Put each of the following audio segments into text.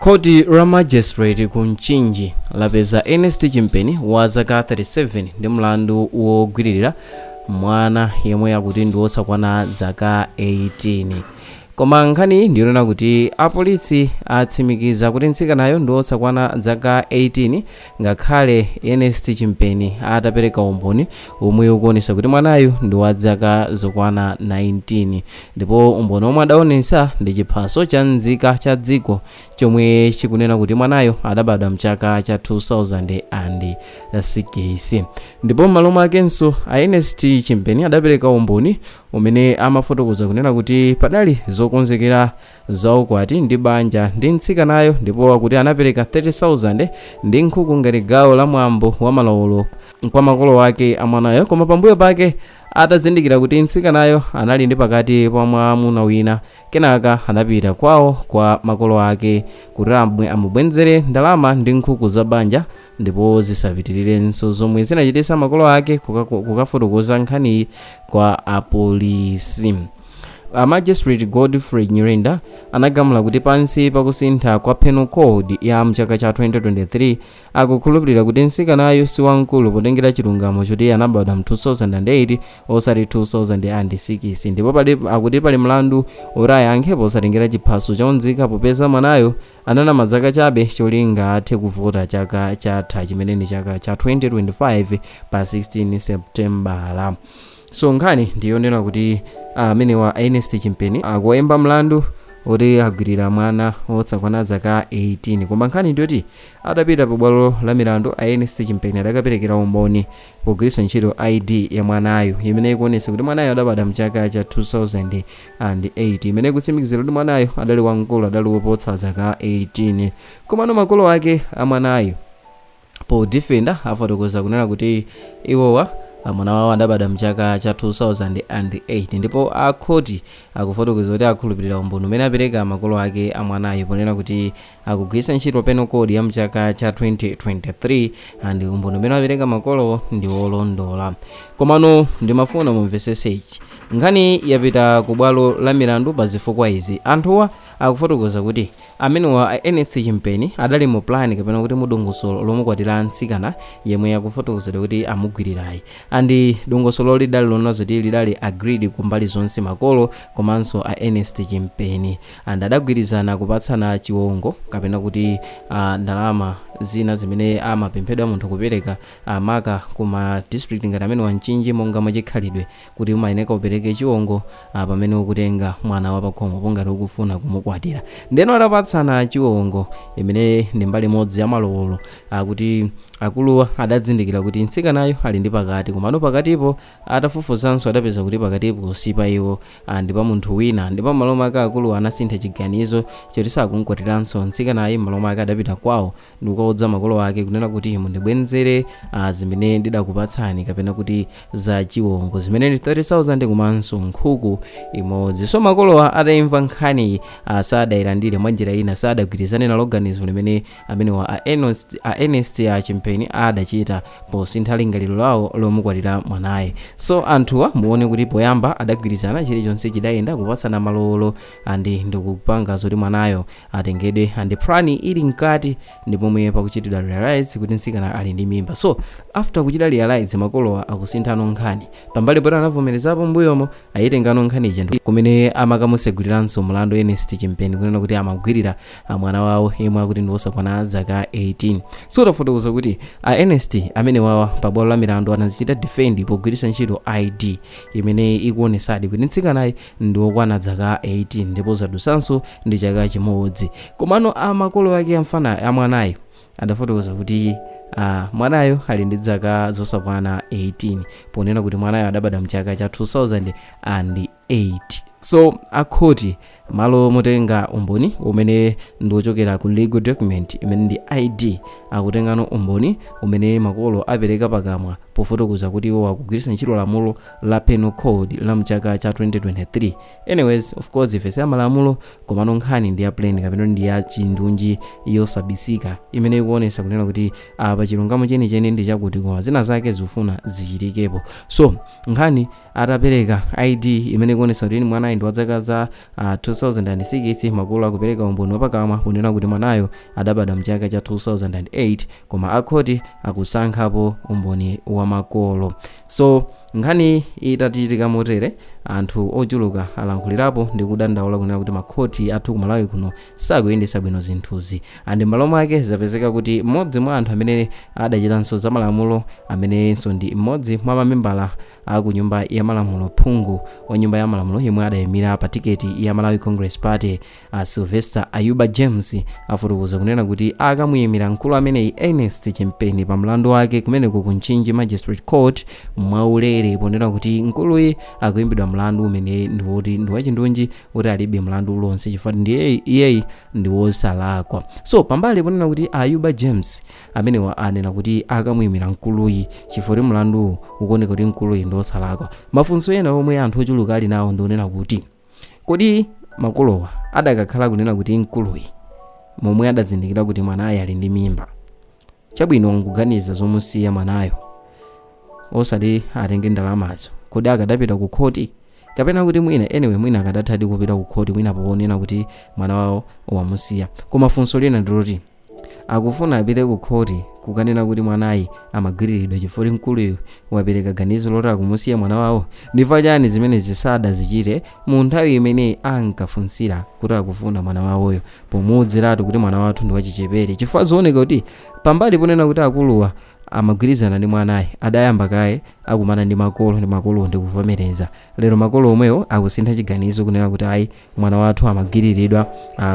Khoti la magistrate ku Mchinji lapeza Ernest Chimpeni wa zaka 37 ndi mlandu wogwiririra mwana yemwe akuti ndi wosakwana zaka 18. Koma nkhani ndiyonena kuti apolisi atsimikiza kuti mtsikanayo ndi wosakwana zaka 18, ngakhale Ernest Chimpeni atapereka umboni omwe ukuonesa kuti mwanayu ndi wa zaka zokwana 19, ndipo umboni omwe adaonesa ndi chiphaso cha nzika cha dziko chomwe chikunena kuti mwanayo adabadwa mchaka cha 2006. Ndipo m'malo mwakenso a Ernest Chimpeni adapereka umboni umene amafotokoza kunena kuti padali zokonzekera zaukwati ndi banja ndi mtsikanayo, ndipo akuti anapereka 30,000 ndi nkhuku ngati gawo la mwambo wa malowolo kwa makolo ake amwanayo. Koma pambuyo pake atazindikira kuti mtsikanayo anali ndi pakati pa mwamuna wina, kenaka anapita kwawo kwa makolo ake kuti amubwenzere ndalama ndi nkhuku za banja ndipo zisapitirirenso, zomwe zinachititsa makolo ake kukafotokoza nkhaniyi kwa apolisi. A Magistrate Godfrey Nyirenda anagamula kuti pansi pakusintha kwa Penal Code ya mchaka cha 2023, akukhulupirira kuti mtsikanayo si wamkulu potengera chilungamo choti anabadwa mu 2008 osati 2006, ndipo pali akuti pali mlandu oti ayankhe posatengera chiphaso chaunzika, popeza mwanayo ananama zaka chabe cholinga athe kuvota chaka chatha, chimene ndi chaka cha 2025 pa 16 Septembala. So nkhani ndiyonena kuti amenewa Ernest Chimpeni akuwayimba mlandu oti agwirira mwana wotsakwana zaka 18. Koma nkhani ndiyoti atapita pa bwalo la milandu, a Ernest Chimpeni adakaperekera umboni pogwiritsa ntchito ID ya mwanayo imene ikuonetsa kuti mwanayo adabadwa mchaka cha 2008, imene ikutsimikizira kuti mwanayo adali wamkulu, adali woposa zaka 18. Komano makolo ake a mwanayo podefenda afotokoza kunena kuti iwowa mwana wawo adabadwa mchaka cha 2008, ndipo akhoti akufotokoza kuti akhulupirira umboni umene apereka makolo ake a mwanayo ponena kuti akugwiritsa ntchito Penal Code ya mchaka cha 2023 and umboni umene apereka makolo ndi wolondola. Komano ndimafuna mumvesese ichi: nkhani yapita ku bwalo la milandu pa zifukwa izi. Anthuwa akufotokoza kuti amenewa Ernest Chimpeni adali mu plan kapena kuti mu dongosolo lomukwatira mtsikana yemwe akufotokozedwa kuti amugwirirayi, and dongosolo lidali lona zoti lidali agreed kumbali zonse, makolo komanso a Ernest Chimpeni, and adagwirizana kupatsana chiwongo kapena kuti ndalama zina zimene amapemphedwa munthu kupereka, maka kuma district ngati amene wa Mchinji, monga mwachikhalidwe kuti umayeneka upereke chiwongo pamene ukutenga mwana wapakhomo pongati ukufuna kumukwatira. Ndeno adapatsana chiwongo imene ndi mbali imodzi ya malowolo, akuti akuluwa adazindikira kuti mtsikanayo ali ndi pakati. Komano pakatipo atafufuzanso adapeza kuti pakatipo si pa iwo, ndi pa munthu wina. Ndipo m'malo mwake akuluwa anasintha chiganizo choti sakumkwatiranso mtsikanayi. M'malo mwake adapita kwawo ndikukaudza makolo ake kunena kuti mundibwenzere zimene ndidakupatsani kapena kuti za chiwongo zimene ndi 30,000 komanso nkhuku imodzi. So makolowa atayimva nkhaniyi sadayilandire mwa njira ina, sadagwirizane nalo ganizo limene amenewa a Ernest a Chimpeni adachita posintha lingaliro lawo lomukwatira mwanaye. So anthuwa muone kuti poyamba adagwirizana, chilichonse chidayenda, kupatsana malowolo and ndikupanga zoti mwanayo atengedwe, and plan ili mkati ndi pomwe pakuchitidwa realize kuti mtsikana ali ndi mimba. So after kuchita realize, makolowa akusinthano nkhani. Pambali poti anavomerezapo mbuyomo, ayitengano nkhani ija kumene amakamuseguliranso mlandu Ernest Chimpeni kunena kuti amagwirira mwana wawo yemwe akuti ndi wosakwana zaka 18. So tafotokoza kuti a Ernest amene wawa pa bwalo la milandu anazichita defend pogwiritsa ntchito ID imene ikuonesadi kuti mtsikanayi ndi wokwana zaka 18 ndipo zadusanso ndi chaka chimodzi. Komano amakolo ake amfana amwanayo adafotokoza kuti mwanayo ali ndi zaka zosakwana 18, ponena kuti mwanayo adabadwa mchaka cha 2008. So akhoti malo motenga umboni umene ndi wochokera ku legal document imene ndi ID, akutengano umboni umene makolo apereka pakamwa pofotokoza kuti iwo akugwiritsa ntchito lamulo la Penal Code la mchaka cha 2023. Anyways, of course ife si amalamulo, komano nkhani ndi ya plain kapena ndi ya chindunji yosabisika imene ikuonesa kunena kuti apa chilungamo chenicheni ndi chakuti, koma zina zake zikufuna zichitikepo. So nkhani atapereka ID imene ikuonetsa kuti mwanayi ndi wa zaka za 2006. Makolo akupereka umboni wapakamwa kunena kuti mwanayo adabadwa mchaka cha 2008, koma akhoti akusankhapo umboni wa makolo. So nkhani itachitika motere, anthu ochuluka alankhulirapo ndi kudandaula kunena kuti makhoti athu ku Malawi kuno sakuyendetsa bwino zinthuzi. And m'malo mwake zapezeka kuti mmodzi mwa anthu amene adachitanso za malamulo, amenenso ndi mmodzi mwa mamembala a ku Nyumba ya Malamulo, phungu wa Nyumba ya Malamulo yemwe adayimira pa tiketi ya Malawi Congress Party, Sylvester Ayuba James, afotokoza kunena kuti akamuyimira mkulu ameneyi Ernest Chimpeni pa mlandu wake kumeneko ku Mchinji Magistrate Court mwaulere, ponena kuti mkuluyi akuyimbidwa mlandu umene ndiwoti ndi wachindunji, kuti alibe mlandu uliwonse chifukwa ndiye iyeyi ndi wosalakwa. So pambali ponena kuti Ayuba James amenewa anena kuti akamuyimira mkuluyi chifukwa kuti mlanduwu ukuoneka kuti mkuluyi ndi wosalakwa, mafunso ena omwe anthu ochuluka ali nawo ndionena kuti kodi makolowa adakakhala kunena kuti mkuluyi momwe adazindikira kuti mwanayo ali ndi mimba, chabwino nkuganiza zomusiya mwanayo osati atenge ndalamazo, kodi akadapita ku khoti? Kapena kuti mwina, anyway, mwina akadathadi kupita ku khoti mwina poonena kuti mwana wawo wamusiya. Koma funso lina ndiloti akufuna apite ku khoti kukanena kuti mwanayi amagwiriridwa chifukwa mkuluyu wapereka ganizo loti akumusiya mwana wawo, ndifa chani zimene zisadazichite mu nthawi imene ankafunsira kuti akufuna mwana wawoyo, pomuwuziratu kuti mwana wathu ndi wachichepere? Chifukwa zioneka kuti pambali ponena kuti akuluwa amagwirizana ndi mwanayi, adayamba kaye akumana ndi makolo, ndi makolo ndikuvomereza. Lero makolo omwewo akusintha chiganizo kunena kuti ayi, mwana wathu amagwiriridwa,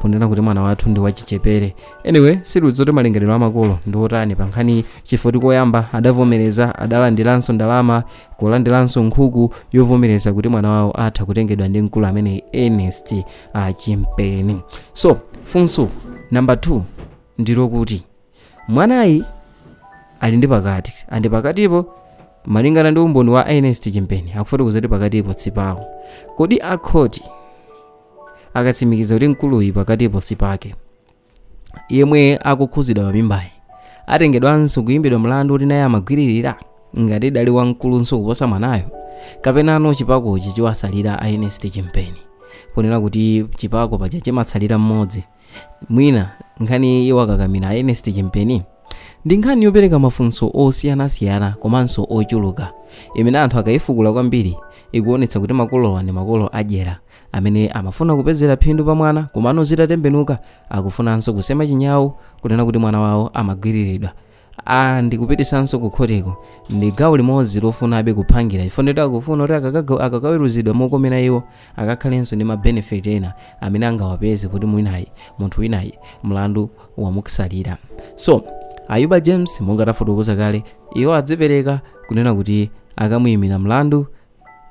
ponena kuti mwana wathu ndi wachichepere. Anyway, sitidziwa malingaliro a makolo ndi otani pa nkhani, chifukwa koyamba adavomereza, adalandiranso ndalama, kulandiranso nkhuku yovomereza kuti mwana wawo atha kutengedwa ndi mkulu amene Ernest Chimpeni. So funso number 2 ndilokuti mwanayi ali ndi pakati, and pakatipo, malingana ndi umboni wa Ernest Chimpeni, akufotokoza kuti pakatipo sipawo. Kodi akhoti akatsimikiza kuti mkuluyi pakatipo sipake, yemwe akukhuzidwa pa mimbayi atengedwanso kuyimbidwa mlandu kuti naye amagwiririra ngati idali wamkulunso kuposa mwanayo, kapenano chipakochi chiwasalira a Ernest Chimpeni, ponena kuti chipako paja chimatsalira mmodzi? Mwina nkhani iwakakamira a Ernest Chimpeni. Ndi nkhani yopereka mafunso osiyanasiyana komanso ochuluka, imene anthu akayifukula kwambiri ikuonetsa kuti makolowa ndi makolo adyera amene amafuna kupezera phindu pa mwana, komano zitatembenuka akufunanso kusema chinyawu kunena kuti mwana wawo amagwiriridwa. Ndikupitisanso kukhoteko ndi gawo limodzi lofunabe kuphangira, chifukwa akufuna kuti akakaweruzidwa mokomera iwo, akakhalenso ndi ma benefit ena amene angawapeze kuti mwinayi munthu winayi mlandu wamuksalira. So Ayuba James, monga tafotokoza kale, iwo adzipereka kunena kuti akamuyimira mlandu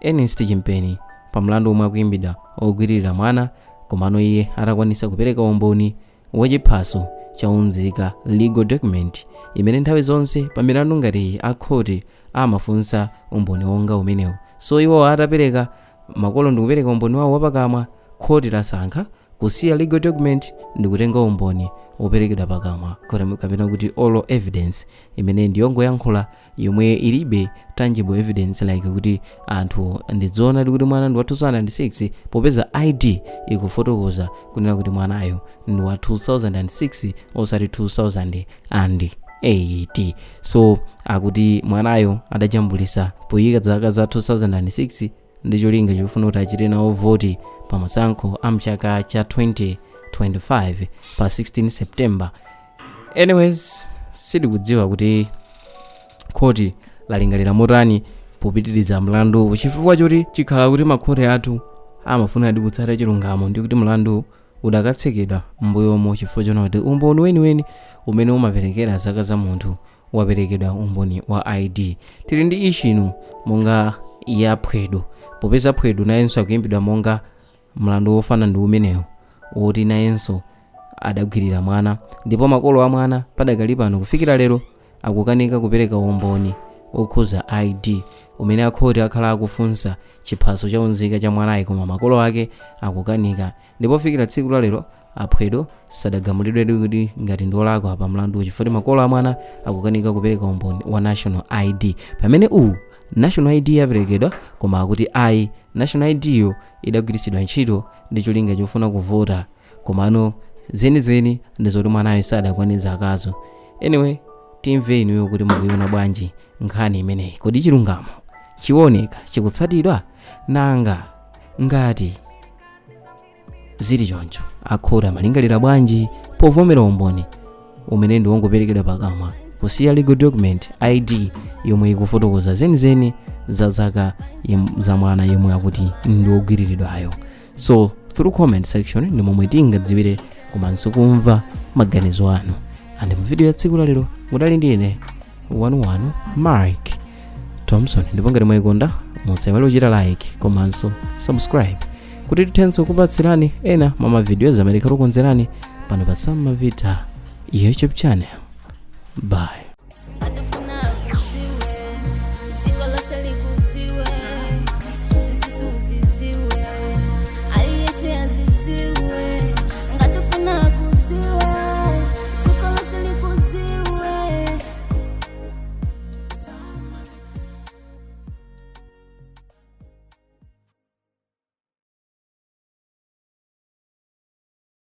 Ernest Chimpeni pa mlandu omwe akuyimbidwa ogwiririra mwana, komano iye atakwanisa kupereka umboni wachiphaso chaunzika, legal document, imene nthawi zonse pa milandu ngati akhoti amafunsa umboni wonga umenewu. So iwo atapereka, makolo ndikupereka umboni wawo wapakamwa, khoti lasankha kusiya legal document ndikutenga umboni woperekedwa pakamwa, kapena kuti oral evidence, imene ndiyongoyankhula, yomwe ilibe tangible evidence like kuti anthu ndidziona kuti mwana ndi wa 2006, popeza ID ikufotokoza kunena kuti mwanayo ndi wa 2006 osati 2008. So akuti mwanayo adajambulisa poyika zaka za 2006 ndi cholinga chofuna kuti achite nawo voti pa masankho a mchaka cha 2025 pa 16 September. Anyways, sitikudziwa kuti khoti lalingalira motani popitiriza mlandu, chifukwa choti chikhala kuti makhoti athu amafuna kutsata chilungamo, ndi kuti mlandu udakatsekedwa m'mbuyomo, chifukwa chona kuti umboni weniweni umene umaperekera zaka za munthu waperekedwa, umboni wa ID. Tili ndi issue ino monga ya Phwedo, popeza Phwedo nayenso akuyimbidwa monga mlandu wofana ndi umenewo, woti nayenso adagwirira mwana, ndipo makolo a mwana padakali pano kufikira lero akukanika kupereka umboni okhuza ID umene akhoti akhala akufunsa chiphaso chaunzika cha mwanayi, koma makolo ake akukanika. Ndipo fikira tsiku la lero aphwedo sadagamulidwe kuti ngati ndi olakwa pa mlandu, chifukwa makolo a mwana akukanika kupereka umboni wa national ID, pamene uwu National ID yaperekedwa, koma akuti ayi, national ID yo idagwiritsidwa ntchito ndi cholinga chofuna kuvota, komano zenizeni ndi zoti mwanayo sadakwane zakazo. Anyway, timve inuyo kuti mukuiona bwanji nkhani imeneyi. Kodi chilungamo chioneka chikutsatidwa? Nanga ngati zili choncho, akhoti amalingalira bwanji povomera umboni umene ndi wongoperekedwa pakamwa, kusiya legal document ID yomwe ikufotokoza zenizeni za zaka za mwana yemwe akuti ndi wogwiriridwayo? So through comment section ndi momwe tingadziwire komanso kumva maganizo anu. And mu video ya tsiku lalero mudali ndine 11 Mark Thompson, ndipo ngati mwayikonda musaiwale kuchita like komanso subscribe kuti tithenso kupatsirani ena mwa mavidiyo amene tikukonzerani pano pa Sam Mavita YouTube channel. Bye.